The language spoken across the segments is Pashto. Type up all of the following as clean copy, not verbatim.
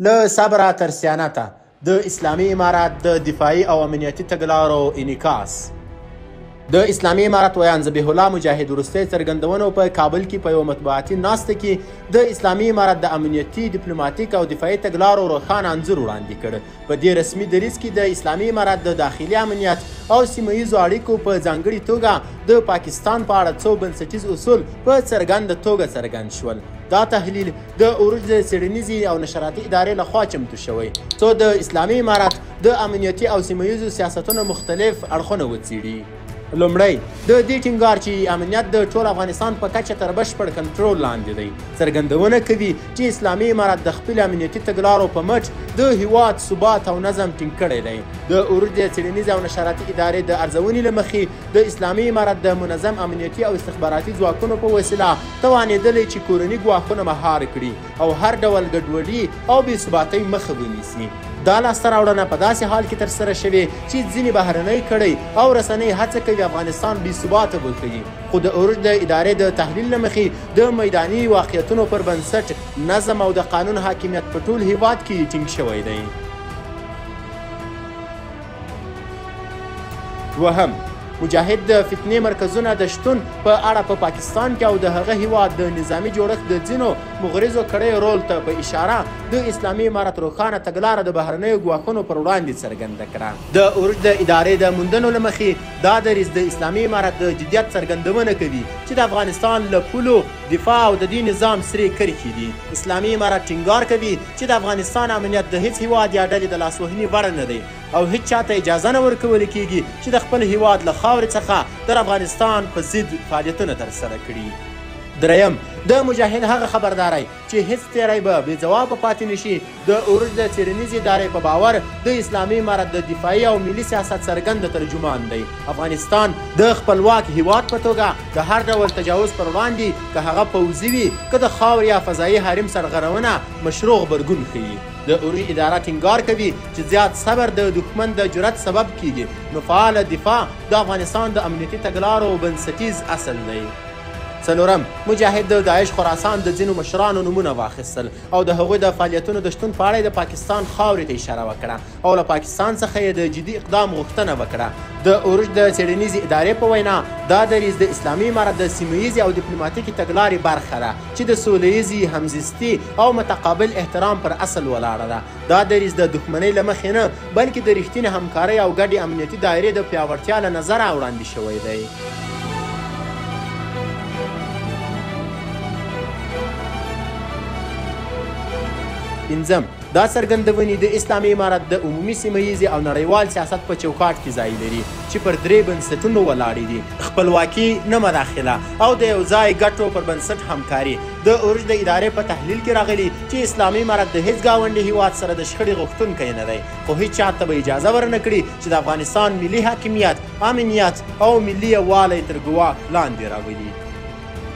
له صبره تر صیانته د اسلامي امارت د دفاعي او امنیتي تګلارو انعکاس. د اسلامي امارت ویاند ذبیح الله مجاهد وروستۍ څرګندونو په کابل کې په یوه مطبوعاتي ناسته کې د اسلامي امارت د امنیتي، دیپلوماتیک او دفاعي تګلارو روښانه انځور وړاندې کړ. په دې رسمي دریځ کې د اسلامي امارت د داخلي امنیت او سیمه ییزو اړیکو په ځانګړي توګه د پاکستان په اړه څو بنسټیز اصول په څرګنده توګه څرګند شول. دا تحلیل د عروج د څېړنیزې او نشراتي ادارې لخوا چمتو شوی، څو د اسلامي امارت د امنیتي او سیمه ییزو سیاستونو مختلف اړخونه وڅېړي. لومړی، د دې ټینګار چې امنیت د ټول افغانستان په کچه تر بشپړ کنټرول لاندې دی، څرګندونه کوي چې اسلامي امارت د خپل امنیتي تګلارو په مټ د هیواد ثبات او نظم ټینګ کړی دی. د عروج د څېړنیزې او نشراتي ادارې د ارزونې له مخې د اسلامي امارت د منظم امنیتي او استخباراتي ځواکونو په وسیله توانېدلی چې کورني ګواښونه مهار کړي او هر ډول ګډوډي او بې ثباتۍ مخه ونیسي. دا لاسته راوړنه په داسې حال کې ترسره شوې چې ځینې بهرنۍ کړۍ او رسنۍ هڅه کوي افغانستان بې ثباته وښيي، خو د عروج د ادارې د تحلیل له مخې د میداني واقعیتونو پر بنسټ نظم او د قانون حاکمیت په ټول هیواد کې ټینګ شوی دی. دوهم، مجاهد د فتنې مرکزونه د شتون په اړه په پاکستان کې او د هغه هیواد د نظامي جوړښت د ځینو مغرضو کړیو رول ته په اشاره د اسلامي امارت روښانه تګلاره د بهرنیو ګواښونو پر وړاندې څرګنده کړه. د عروج د ادارې د موندنو له مخې دا دریځ د اسلامي امارت د جدیت څرګندونه کوي چې د افغانستان له پولو دفاع او د دې نظام سرې کرښې دي. اسلامي امارت ټینګار کوي چې د افغانستان امنیت د هیڅ هیواد یا ډلې د لاسوهنې وړ نه دی او هیڅ چاته اجازه نه ورکول کیږي چې د خپل هیواد له خاورې څخه د افغانستان په ضد فعالیتونه ترسره کړي. دریم، د مجاهد هغه خبرداری چې هیڅ تیری به بې ځوابه پاتې نشي، د عروج د څېړنیزې ادارې په باور د اسلامي امارت د دفاعي او ملي سیاست څرګند ترجمان دی. افغانستان د خپلواک هیواد په توګه د هر ډول تجاوز پر وړاندې، که هغه پوځي وي که د خاورې یا فضایي حریم سرغړونه، مشروع غبرګون ښيي. د عروج اداره ټینګار کوي چې زیات صبر د دښمن د جرأت سبب کیږي، نو فعاله دفاع د افغانستان د امنیتي تګلارو بنسټیز اصل دی. څلورم، مجاهد د داعش خراسان د ځینو مشرانو نومونه واخیستل او د هغوی د فعالیتونو د شتون په اړه د پاکستان خاورې ته اشاره وکړه او له پاکستان څخه یې د جدي اقدام غوښتنه وکړه. د عروج د څېړنیزې ادارې په وینا دا دریځ د اسلامي امارت د سیمه ییزې او دیپلوماتیکې تګلارې برخه ده چې د سوله ییزې همزیستي او متقابل احترام پر اصل ولاړه ده. دا دریځ د دښمنۍ له مخې نه، بلکې د رښتینې همکارۍ او ګډې امنیتي دایرې د پیاوړتیا له نظره وړاندې شوی دی. پنځم، دا څرګندونې د اسلامي امارت د عمومي سیمه ییزې او نړیوال سیاست په چوکاټ کې ځای لري چې پر درې بنسټونو ولاړې دي: خپلواکي، نه مداخله او د یو ځای ګټو پر بنسټ همکاري. د عروج د ادارې په تحلیل کې راغلي چې اسلامي امارت د هیڅ ګاونډي هیواد سره د شخړې غوښتونکی نه دی، خو هیڅ چا ته به اجازه ورنه کړي چې د افغانستان ملي حاکمیت، امنیت او ملي یووالی تر ګواښ لاندې راولي.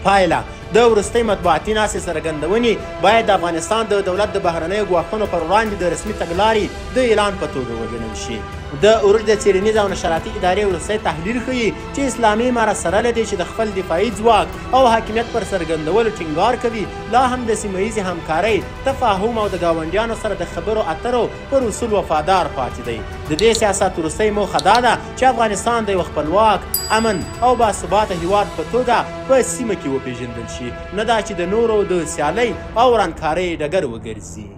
پایله، د وروستۍ مطبوعاتي ناستې څرګندونې باید د افغانستان د دولت د بهرنیو ګواښونو پر وړاندې د رسمي تګلارې د اعلان په توګه وګڼل شي. د عروج د څېړنیزې او نشراتي ادارې وروستی تحلیل ښيي چې اسلامي امارت سره له دې چې د خپل دفاعي ځواک او حاکمیت پر څرګندولو ټینګار کوي، لا هم د سیمه ییزې همکارۍ، تفاهم او د ګاونډیانو سره د خبرو اترو پر اصول وفادار پاتې دی. د دې سیاست وروستۍ موخه دا ده چې افغانستان د یو خپلواک، امن او باثباته هیواد په توګه په سیمه کې وپېژندل شي، نه دا چې د نورو د سیالۍ او ورانکارۍ ډګر وګرځي.